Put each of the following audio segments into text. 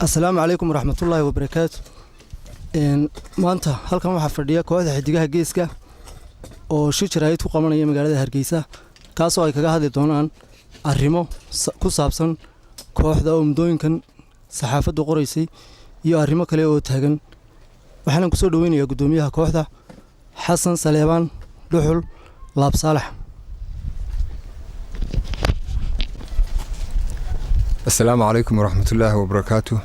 Asalaamu calaykum waraxmatullaahi wabarakaatu. Maanta halkan waxaa fadhiya kooxda Xidigaha Geeska oo shir jaraa'id ku qabanaya magaalada Hargeysa, kaasoo ay kaga hadli doonaan arrimo ku saabsan kooxda oo muddooyinkan saxaafaddu qoraysay iyo arrimo kale oo taagan. Waxaana kusoo dhaweynayaa guddoomiyaha kooxda, Xasan Saleebaan Dhuxul Laab Saalax. Asalaamu calaykum waraxmatullaahi wabarakaatu.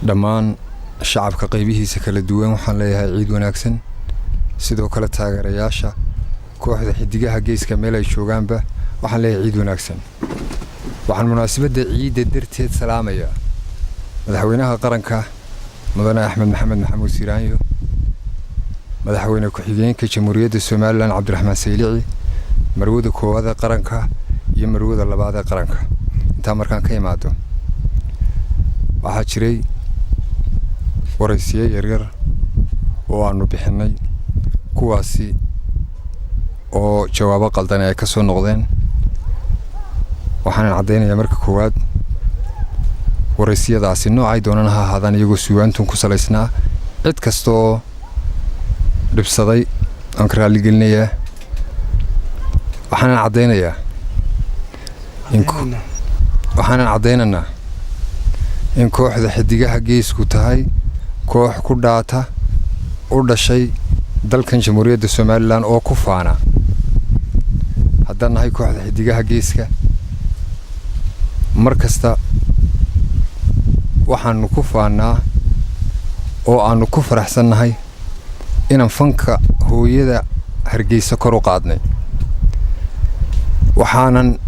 Dhammaan shacabka qaybihiisa kala duwan waxaan leeyahay ciid wanaagsan. Sidoo kale taageerayaasha kooxda Xidigaha Geeska meel ay joogaanba waxaan leeyahay ciid wanaagsan. Waxaan munaasabadda ciidda darteed salaamayaa madaxweynaha qaranka, Mudane Axmed Maxamed Maxamuud Siiraanyo, madaxweyne ku-xigeenka Jamhuuriyadda Somaliland, Cabdiraxmaan Saylici, marwada koowaad ee qaranka iyo marwada labaad ee qaranka. Intaa markaan ka imaado, waxaa jiray waraysiyo yaryar oo aanu bixinnay, kuwaasi oo jawaabo qaldan ay ka soo noqdeen. Waxaanan caddaynayaa marka koowaad, waraysiyadaasi noocay doonana ha ahaadaan, iyagoo suugaantun ku salaysnaa, cid kastaoo dhibsaday aan ka raalligelinayaa. Waxaanan caddaynayaa, waxaanan caddaynaynaa in kooxda Xidigaha Geesku tahay koox ku dhaata, u dhashay dalkan Jamhuuriyadda Somaliland oo ku faana. Haddaan nahay kooxda Xidigaha Geeska, mar kasta waxaanu ku faannaa oo aanu ku faraxsannahay inaan fanka hooyada Hargeysa kor u qaadnay. Waxaanan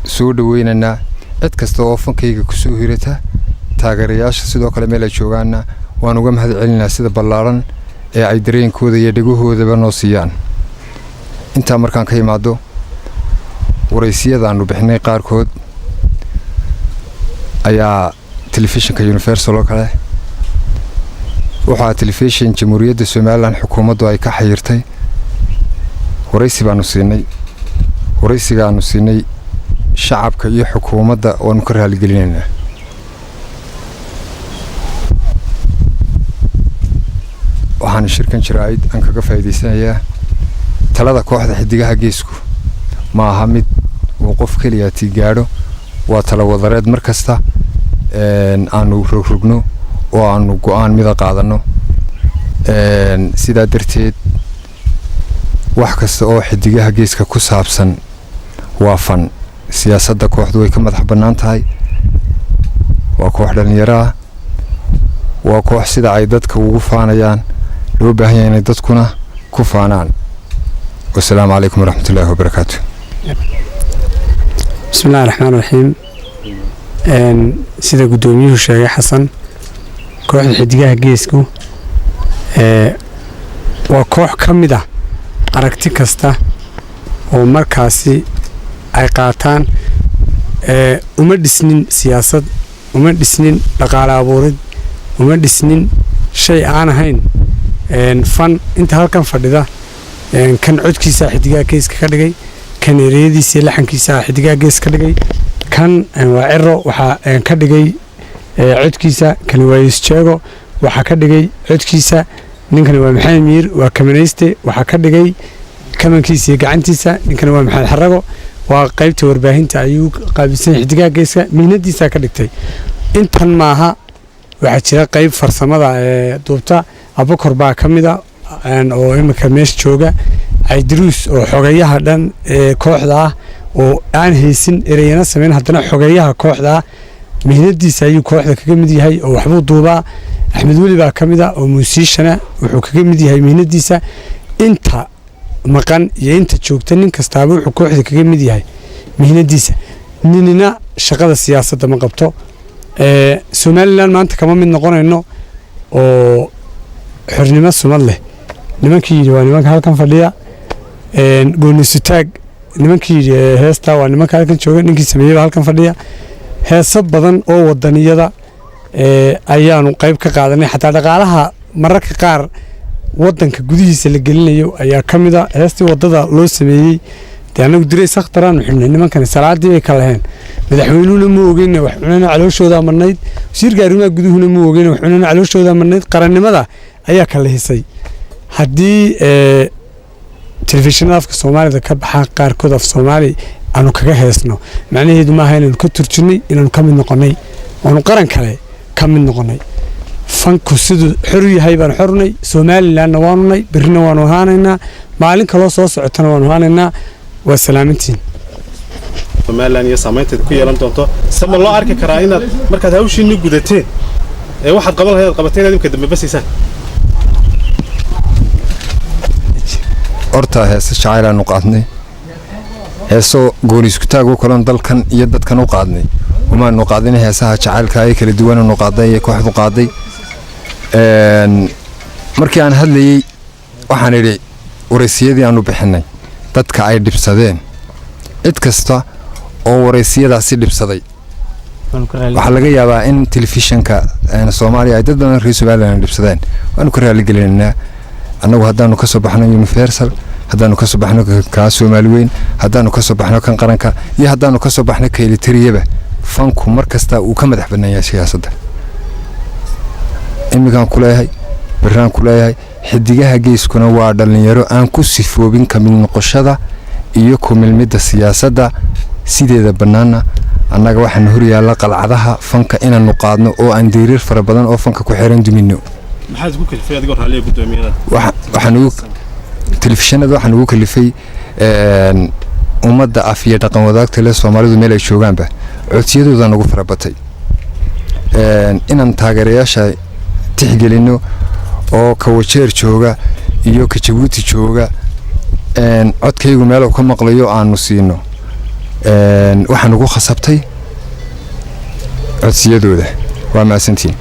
soo dhaweynaynaa cid kasta oo fankayga kusoo hirata. Taageerayaasha sidoo kale meel ay joogaanna waan uga mahad celinaa sida ballaaran ee ay dareenkooda iyo dhegahoodaba noo siiyaan. Intaa markaan ka imaado, waraysiyadaannu bixinay qaarkood ayaa telefishinka Universal oo kale, waxaa telefishin Jamhuuriyadda Somaliland xukuumaddu ay ka xayirtay, waraysi baanu siinay. Waraysigaanu siinay shacabka iyo xukuumadda waanu ka raalligelinaynaa. Waxaana shirkan jaraa'id aan kaga faa'iidaysanayaa, talada kooxda Xidigaha Geesku ma aha mid uu qof keliyaati gaadho, waa tala wadareed. Mar kasta aanu rogrogno oo aanu go'aan mida qaadanno. Sidaa darteed wax kasta oo Xidigaha Geeska ku saabsan waa fan. Siyaasadda kooxdu way ka madax bannaan tahay. Waa koox dhallinyaro ah, waa koox sida ay dadka ugu faanayaan loo baahan yahay inay dadkuna ku faanaan. Wasalaamu calaykum waraxmatullaahi wabarakaatu. Bismi illahi raxmaan raxiim. Sida guddoomiyuhu sheegay Xasan, kooxda Xidigaha Geesku waa koox ka mid ah aragti kasta oo markaasi ay qaataan. Uma dhisnin siyaasad, uma dhisnin dhaqaale abuurid, uma dhisnin shay aan ahayn fan. Inta halkan fadhida, kan codkiisaa Xidigaha Geeska ka dhigay, kan ereyadiisa iyo laxankiisaa Xidigaha Gees ka dhigay, kan waa Ciro, waxaa ka dhigay codkiisa, kani waa Yusjeego, waxaa ka dhigay codkiisa, ninkani waa Maxamed Miir, waa kamanayste, waxaa ka dhigay kamankiisa iyo gacantiisa, ninkani waa Maxamed Xarago, waa qaybta warbaahinta ayuu qaabilsan yahay. Xidigaha Geeska mihnadiisaa ka dhigtay intan maaha. Waxaa jira qayb farsamada ee duubta, Abakor baa ka mid a oo iminka meesha jooga, Caydiruus oo xogeyaha dhan ee kooxda ah oo aan haysin ereyana samayn, haddana xogeyaha kooxda ah mihnadiisa ayuu kooxda kaga mid yahay oo waxbuu duubaa. Axmed Weli baa ka mid a oo muusiishana, wuxuu kaga mid yahay mihnadiisa. Inta maqan iyo inta joogta, nin kastaaba wuxuu kooxda kaga mid yahay mihnadiisa. Ninina shaqada siyaasadda ma qabto. Somaliland maanta kama mid noqonayno oo xornimo sumad leh nimankii yidhi waa nimanka halkan fadhiya. Goonisutaag nimankii yidhi heestaa waa nimanka halkan jooga, ninkii sameeyey baa halkan fadhiya. Heeso badan oo wadaniyada ayaanu qayb ka qaadanay. Xataa dhaqaalaha mararka qaar wadanka gudihiisa la gelinayo ayaa ka mid a heestii wadada loo sameeyey. Dee annagu dirays akhtaraanu xidhnay, nimankani salaadii bay ka laheen. Madaxweynuhuna ma ogeyna wax cunana, calooshoodaa madhnayd. Wasiirka arrimaha guduhuna ma ogeyna wax cunana, calooshoodaa madhnayd. Qarannimada ayaa kala hisay. Haddii telefishinada afka Soomaalida ka baxaa qaarkood af Soomaali aanu kaga heesno, macnaheedu maaha inaanu ka turjunnay, inaanu ka mid noqonnay oonu qaran kale ka mid noqonnay. Fanku siduu xor u yahay baan xornay. Somalilandna waanu nay, berrina waanu ahaanaynaa, maalin kaloo soo socotana waanu ahaanaynaa. Waa salaamintiin. Somaliland iyo saamaynteeda ku yeelan doonto, se ma loo arki karaa inaad markaad hawshiinni gudateen ee waxaad qaban lahayd aad qabateen inaad imka dambe basaysaan? Horta heese jacaylaanu qaadnay, heesoo gooni iskutaag u kalon dalkan iyo dadkan u qaadnay umaanu qaadin. Heesaha jacaylka ee kala duwananu qaaday ee kooxdu qaaday. Markii aan hadlayey waxaan idhi waraysiyadii aanu bixinnay dadka ay dhibsadeen, cid kasta oo waraysiyadaasi dhibsaday, waxaa laga yaabaa in telefishanka Soomaaliya ay dad badan reer Somaliland dhibsadeen, waanu ka raaligelinaynaa. Annagu haddaanu ka soo baxno Universal, haddaanu ka soo baxno kaa Soomaali weyn, haddaanu ka soo baxno kan qaranka iyo haddaanu ka soo baxno ka elitariyaba, fanku mar kasta uu ka madax bannaan yahay siyaasadda. Iminkaan ku leeyahay, berraan ku leeyahay, Xidigaha Geeskuna waa dhallinyaro aan ku sifoobin ka mid noqoshada iyo ku milmidda siyaasadda. Sideeda bannaanna annaga waxaana horyaalla qalcadaha fanka inaanu qaadno oo aan diiriir fara badan oo fanka ku xiran duminno. Maxaad isku kalifay, adigoo raalliya, guddoomiye, inaad Waxaan ugu telefishinada waxaan ugu kalifay ummadda af iyo dhaqan wadaagta leh Soomaalidu meel ay joogaanba codsiyadooda nagu farabatay, inaan taageerayaasha tixgelino oo ka Wajeer jooga iyo ka Jabuuti jooga codkaygu meel uu ka maqlayo aanu siino. Waxaan ugu khasabtay codsiyadooda. Waa mahadsantiin.